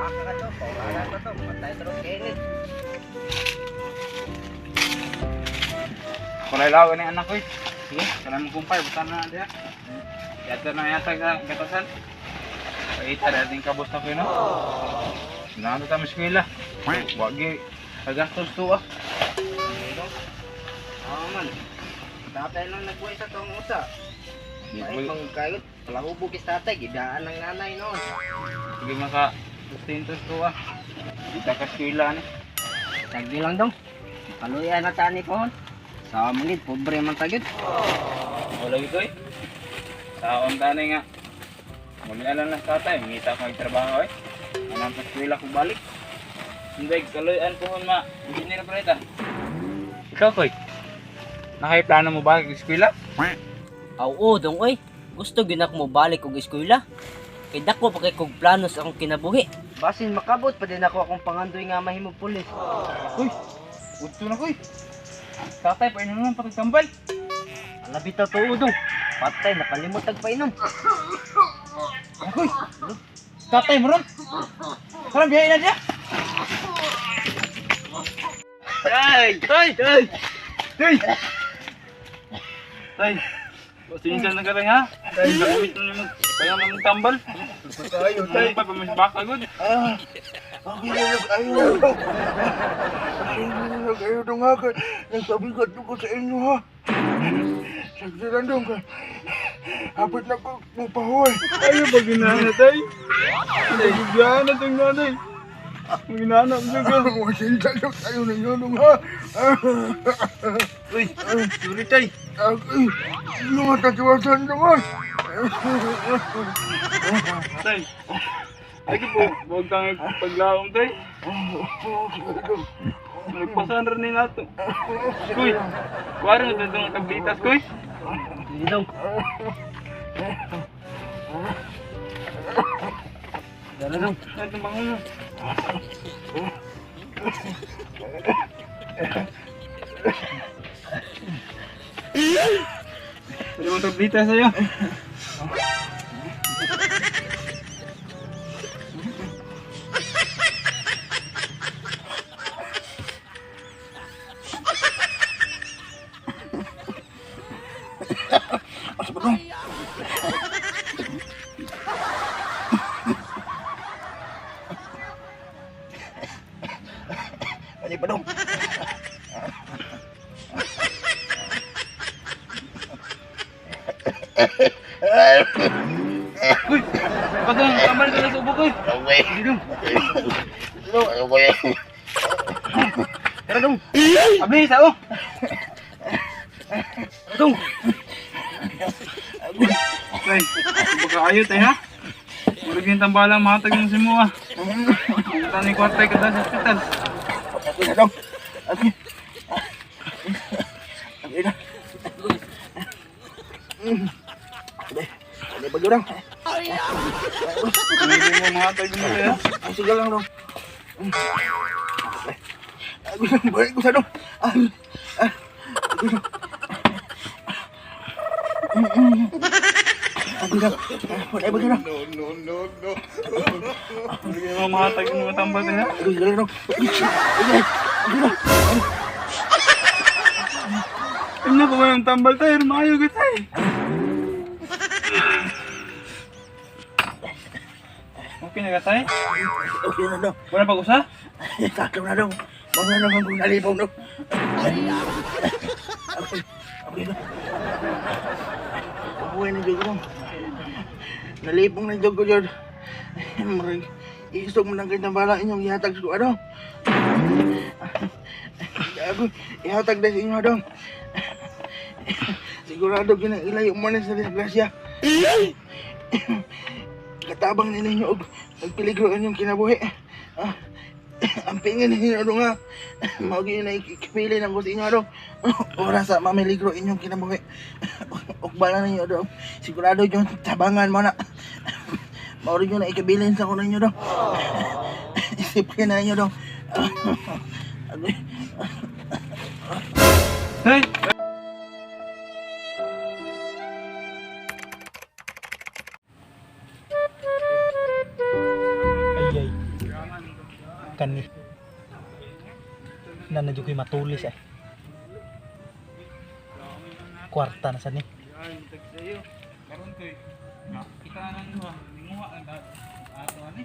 Baka ka to, paurana pa to, patay to kainit. Kulay law ni anak ko eh. Sige, kailangan mo kumpay, butan na diya. Yata na yata ka gatasan. Paita na din kabos na ko yun, no? Nando ta eskwela. Wagi kagastos to ah. Oo man. Tatay lang nagbuhay sa tong usa. Di Ay, ko pang kayot, palahubog is tatay, gidaan ng nanay noon. sige maka sustentos to ah. Di ta ka eskwela ni. Tagdi lang dong. Kaluya na tani ko. Sa mangid, pobre man tagid. Wala gid koy. Saon tani nga. Muli na lang sa tatay, mangita ko ang trabaho eh. Anang sa eskwela ko balik. Hindi, kaloyan po ma. Engineer pa rin ta. Ikaw koy. Nakay plano mo ba sa eskwela? Aw, oo, dong oy. Gusto gyud ako mo balik og eskwela. Kay dako pa kay kog plano sa akong kinabuhi. Basin makabot pa din ako akong pangandoy nga mahimong pulis. Uy, udto na koy. Tatay, painom naman patagtambal. Alabi ta tuo dong. Patay nakalimot ag painom. Akoy, tatay mo ron. Parang biyahe na siya. Tay! Tay! Tay! Tay! Tay! Pasensya na ka lang ha. Tay, nakamit na naman. Kaya naman tambal. Tayo, Tay, pa pamisbaka gud. Ah, okay na lang kayo. Okay na lang kayo dong ha. Nagpabigat ko sa inyo ha. Sagdi lang dong ka. Hapit na ko mupahoy. Ayaw ba ginana, tay? Ay, ginana tong nanay. Ginana mo ka. Masinta lang kayo ninyo dong ha. Uy, sorry tay. Ay, mga tatiwasan dong ha. Tay. Ay po, huwag kang paglaom tay. Nagpasan rin ni nato. Kuy, kuwari na itong tablitas, kuy. Sige dong. Dara dong. Ito bangulo. Pwede mong tablitas sa'yo. Asa ba dong? Ano pa dong? Kuy, patang tambal ka na sa ubo, kuy. Okay. Sige dong. Okay. Tara dong. Abli, sao? Dong. Tay, baka ayo tay ha. Murag yung tambalang mahatag ng simuha. Punta ni kwartay ka sa ospital. Okay na dong. Okay. Okay na. Okay. Ano ba dong? Hindi mo mahatag mo tayo. Ay, sige lang dong. Ay, gusto balik ko sa dong. Ay, ay, gusto. Ay, gusto. Ay, gusto dong. Hindi mo mahatag mo tambal tayo ha. Ay, gusto lang dong. Ay, gusto. Ano ko ba yung tambal tayo? Maayo ka tayo. Okay na ka tayo? Okay na dong. Wala pag-usa? Sakto na dong. Mga naman kung nalipaw dong. Okay, okay na. Pabuhay na dyan ko dong. Nalipong na dyan ko dyan. Maray, iisog mo ng kanyang bala inyong ihatag ko ano. Ako, ihatag na sa inyo dong. Sigurado ginang ilayo mo na sa disgrasya. Katabang ni ninyo og pagpiligro inyong kinabuhi. Ah, ang pingin ninyo dong ha. Mao gyud na ikipili ng ko sa inyo dong. Oras sa mamiligro inyong kinabuhi. Ukbala ninyo dong. Sigurado yung tabangan mo na. Mao rin yun na ikabilin sa ko ninyo dong. Isipin na ninyo dong. Agoy. Tay! Ay, ay. Kani. Na na jud ko'y matulis eh. Kwarta na sa ni. Ay, tag sa'yo. Karon koy. Kita na nang duha. Ninguha ang ato ani.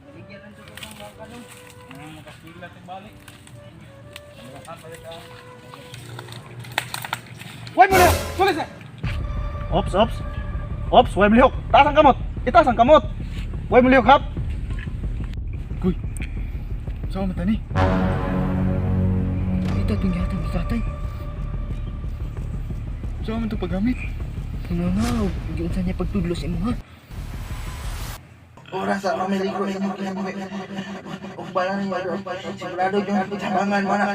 Baligyan lang to kang baka dong. Nang makaswila tag balik. Ano pa ka? Why mo na? Tulis na. Ops, ops. Ops, way malihok. Taas ang kamot. Itaas ang kamot. Way malihok hap. Kuy. Saan man tani? Ito itong gihatag ni tatay. Saan man to paggamit? Ano nga, giunsa niya pagtudlo sa imo ha? Oras sa mamiligro inyong kinabuhi. Ug bala ninyo dong. Sigurado yung tabangan mo na.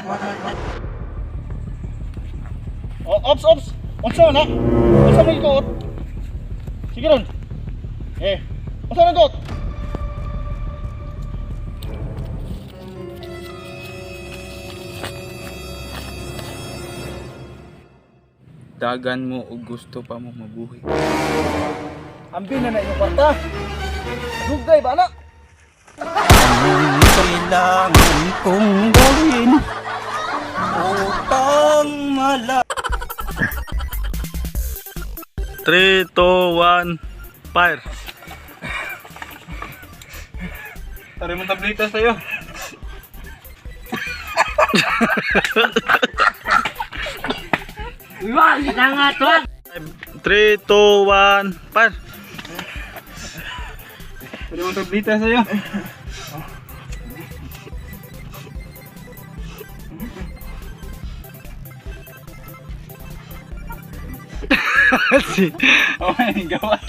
O, ops, ops. Unsa na? Unsa man ikuot? Sige ron. Eh, unsa na ikuot? Dagan mo og gusto pa mo mabuhi. Ambi na na inyong kwarta. Dugay ba na? Kailangan kong gawin upang mala 3 2 1 fire. Tari mo tablita sa'yo. Wag na nga to. 3 2 1 fire. Tari mo tablita sa'yo. Oh my God.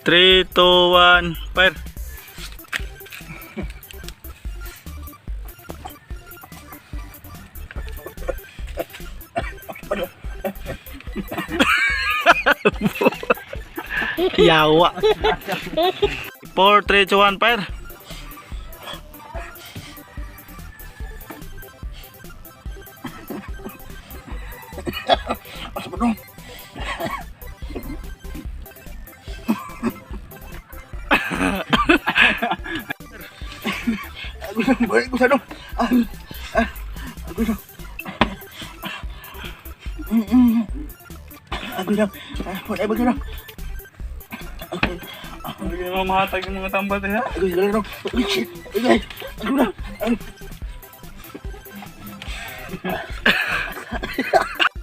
3 2 1 fire. Yawa. 4 3 2 1 fire. Asa ba dong? Ako lang, balik ko sa dong. Ah, ah, Ako lang. Ako lang. Ah, wala ba dong? Hindi mo mahatag yung mga tambal tayo. Ako lang dong. Ay, shit. Ay, ako lang. Ay.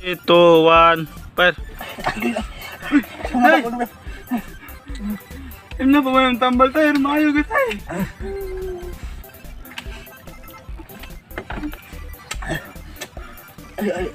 3 2 1 fire. Ano pa ba yung tambal tayo? Maayo ka tayo. Ay, ay.